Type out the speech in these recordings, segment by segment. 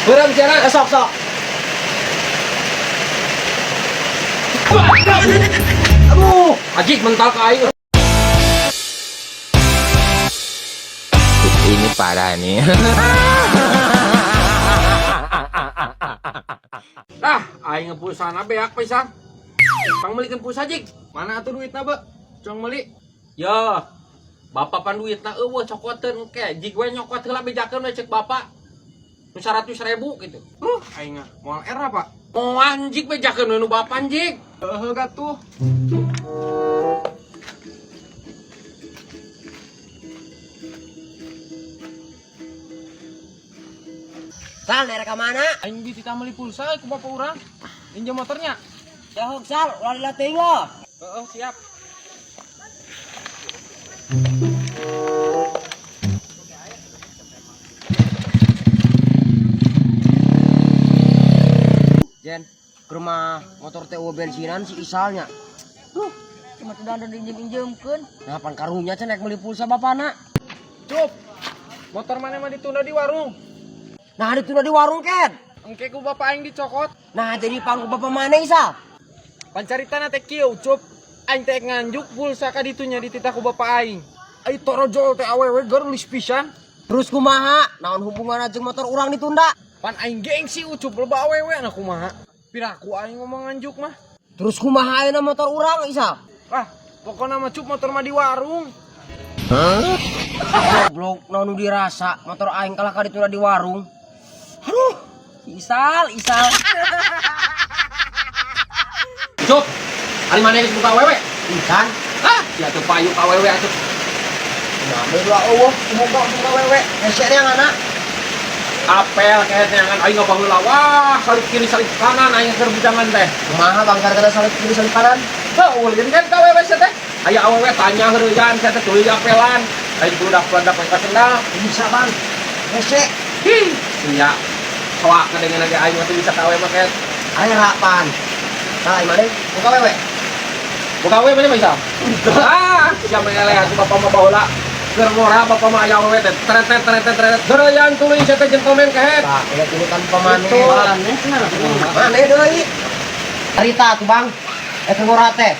Beureum sia. Sok sok. Aduh, Ajik mental ka aing. Ini parah nih. Ah, aing pulsana beak pisan. Pangmeulikeun pulsa jig. Mana atuh duitna, Be? Cong meuli. Ya, bapak pan duitna euweuh cokoteun engke. Jig we nyokot heula bejakeun we cek bapak. Nu 100.000 gitu. Aing mah moal era, Pak. Moal jig bejakeun we nu bapak jig. Heuh gatuh. Sal, daerah ka mana? Aing dititah meuli pulsa ku bapak urang. Injem motornya. Jauh, Sal, ulah dilatih lo. Heeh, siap. Jen, ke rumah motor teh eueuh bensinan si Isalnya. Cuma tuh dandan diinjem-injemkeun. Nah, pan karunya cenah naik meuli pulsa bapana. Cup. Motor mana mah ditunda di warung. Nah, ditunda di warung ken. Engke ku bapak aing dicokot. Nah, jadi pangku bapak mana Isal? Pancaritana teh kieu, Cup. Aing teh nganjuk pulsa ka ditunya dititah ku bapak aing. Ai torojol teh awewe geulis pisan. Terus kumaha? Naon hubunganna jeung motor urang ditunda? Pan aing gengsi Ucup loba awewe na kumaha. Piraku aing ngomong nganjuk mah. Terus kumaha ayeuna motor urang Isal? Ah, pokokna mah Cup motor mah di warung. Goblok, naon nu dirasa motor aing kalah ka ditunda di warung. Aduh, si Isal, Isal. Cup. Ari mana geus buka awewe? Ikan, Ah, sia teu payu ka awewe atuh. nah berdua eueuh, kumaha buka wewe. Hese yang anak. Apel kayak neangan aing ngabaheula wah, salip kiri salip kanan aing keur bujangan teh. Kumaha bangkar kana salip kiri salip kanan? Heuh, ulin kan ka awewe sia teh. Aya awewe tanya heureuyan sia teh tuluy apelan. Aing bludak-bludak we ka sendal. Bisa bang. Hese, Hi, sia. Soak kadengeun ge aing mah teu bisa ka awewe mah kayak aya pan. Nah, aing mana? Buka wewe. buka awewe mana bisa? Ah, sia meleleh atuh bapak mah baheula. Keur ngora bapak mah aya awewe teh tretet tretet tretet. Heureuyan tuluy sia teh gentleman kehet. Tah, udah turutan pamane. Itu. Mane deui. Cerita tuh bang. Eh ngora teh.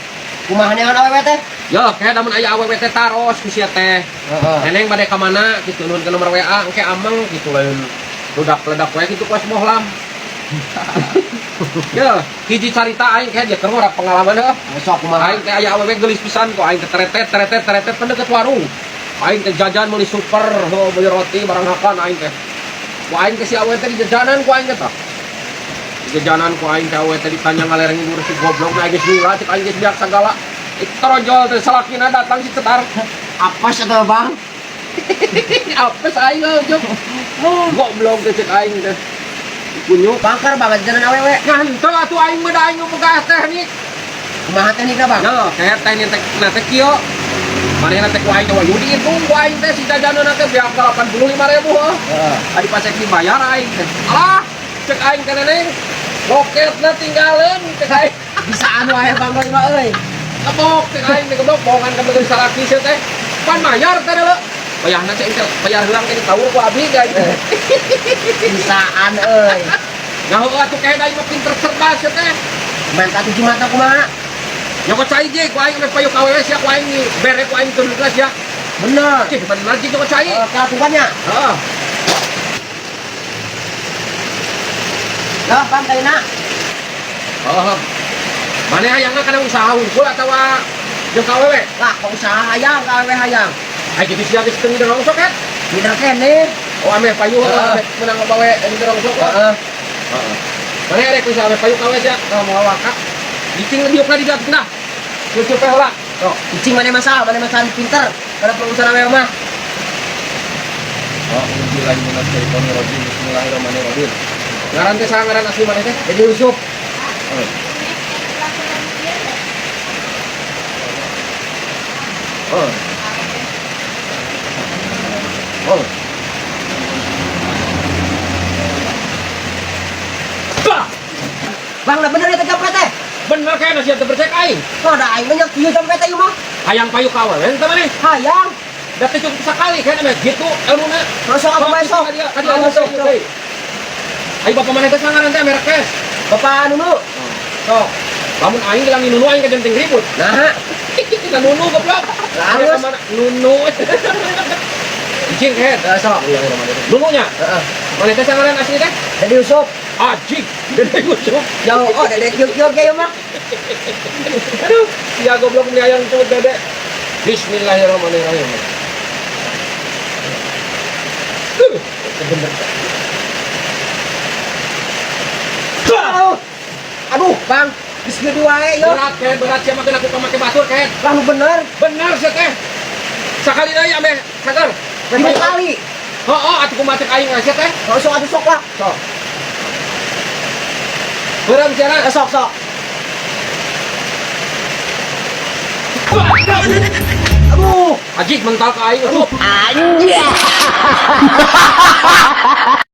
Kumaha neangan awewe teh? Yo, kayak lamun aya awewe teh taros ku sia teh. Heeh. Neneng bade ka mana gitu nuhun ke nomor WA engke ameng gitu lain ludak-ledak we gitu kos mohlam. Ya, hiji carita aing kayak dia keur ngora pengalaman heuh. Sok kumaha? Aing teh aya awewe geulis pisan kok aing teh tretet tretet tretet pan deket warung. Aing teh jajan meuli super, heuh meuli roti barang hakan aing teh. Ku aing teh si awewe teh di jajanan ku aing teh tah. Di jajanan ku aing teh awewe teh ditanya ngalereng ngurus si goblok na geus nyula cek aing geus biak sagala. Ik torojol teh salakina datang si cetar. Apa sih tuh bang? Apes aing heuh juk. Goblok teh cek aing teh. Kunyuk. Bangkar banget jajanan awewe. Nah, henteu atuh aing mah da aing boga teknik. Kumaha teknikna bang? Yo, kayak teknik tek na teh kieu. Manehna teh ku aing teh wayu dihitung ku aing teh si jajanan teh beak 85.000 heuh. Heeh. Adi pasek dibayar aing teh. Alah, cek aing teh neneng. Loketna tinggalin cek aing. Bisaan wae bang euy mah euy. Kebok cek aing teh kebok bohongan ka beungeut salaki sia teh. Pan bayar teh deuleu. Bayarna cek teh bayar heula ke ditaur ku abdi ge aing teh. Bisaan euy. Nah, heuh atuh kayak aing mah pinter cerdas sia teh. Main satu mata kumaha? Nyokot cai je, ku aing meh payu ka awewe sia ku aing bere ku aing teu sia. Bener. Cih, bener jig nyokot cai. Eh, kelakuannya. Heeh. Lah bang kaina. Heeh. Mana hayangna kana usaha hungkul atawa jeung ka awewe? Lah kok usaha hayang ka awewe hayang. Ai kitu sia geus teu ngider rongsok kan? Mider kene. Oh ameh payu Heeh. ameh menang bawe ngider rongsok. Heeh. Heeh. Mana rek usaha ameh payu ka awewe sia? Tah moal waka. Dicing diukna di dieu nah. Cucup we heula. Sok, cicing mana masalah pinter kana perusahaan awewe mah. Oh, billahi minasyaitonirrajim. Bismillahirrahmanirrahim. Ngaran teh saha ngaran asli maneh teh? Jadi Yusuf. Oh. Oh. Bah! Bang, lah bener ya teh dompet teh. Bener kayaknya sia teu percaya ka aing. Kok ada aing banyak kieu dompet teh ieu mah. Hayang payu ka awewe teh maneh. Hayang. Da teu cukup sakali kayaknya mah gitu ilmuna. Masuk aku masuk. Ka dia, ka dia, Masuk. ka dia. Ay bapak maneh teh sangaran teh merek kes. Bapak Nunu. Sok. Lamun aing gelang nunu aing kajen ting ribut. Nah, Kita nunu goblok. Lah, Aya geus. kamana? Nunu. Izin kehed. Sok. Nununya. Heeh. Maneh teh sangaran asli teh? Dede Yusuf. Ajik. Dede Yusuf. Jauh, oh dede kieu-kieu ge ieu mah. Aduh, sia goblok beli ayam cuma dede. Bismillahirrahmanirrahim. Bener. Aduh. Aduh, Bang. Geus gede wae yo. Berat kehed, berat sia makan aku pamake batur kehed. Lah nu bener. Bener sia teh. Sakali deui ameh sagar. Lima kali. Heeh, atuh kumaha cek aing sia teh. Oh, sok atuh sok lah. Sok. Beureum sia Eh, sok sok. Aduh. Ajik mental ka aing. Aduh. Anjir.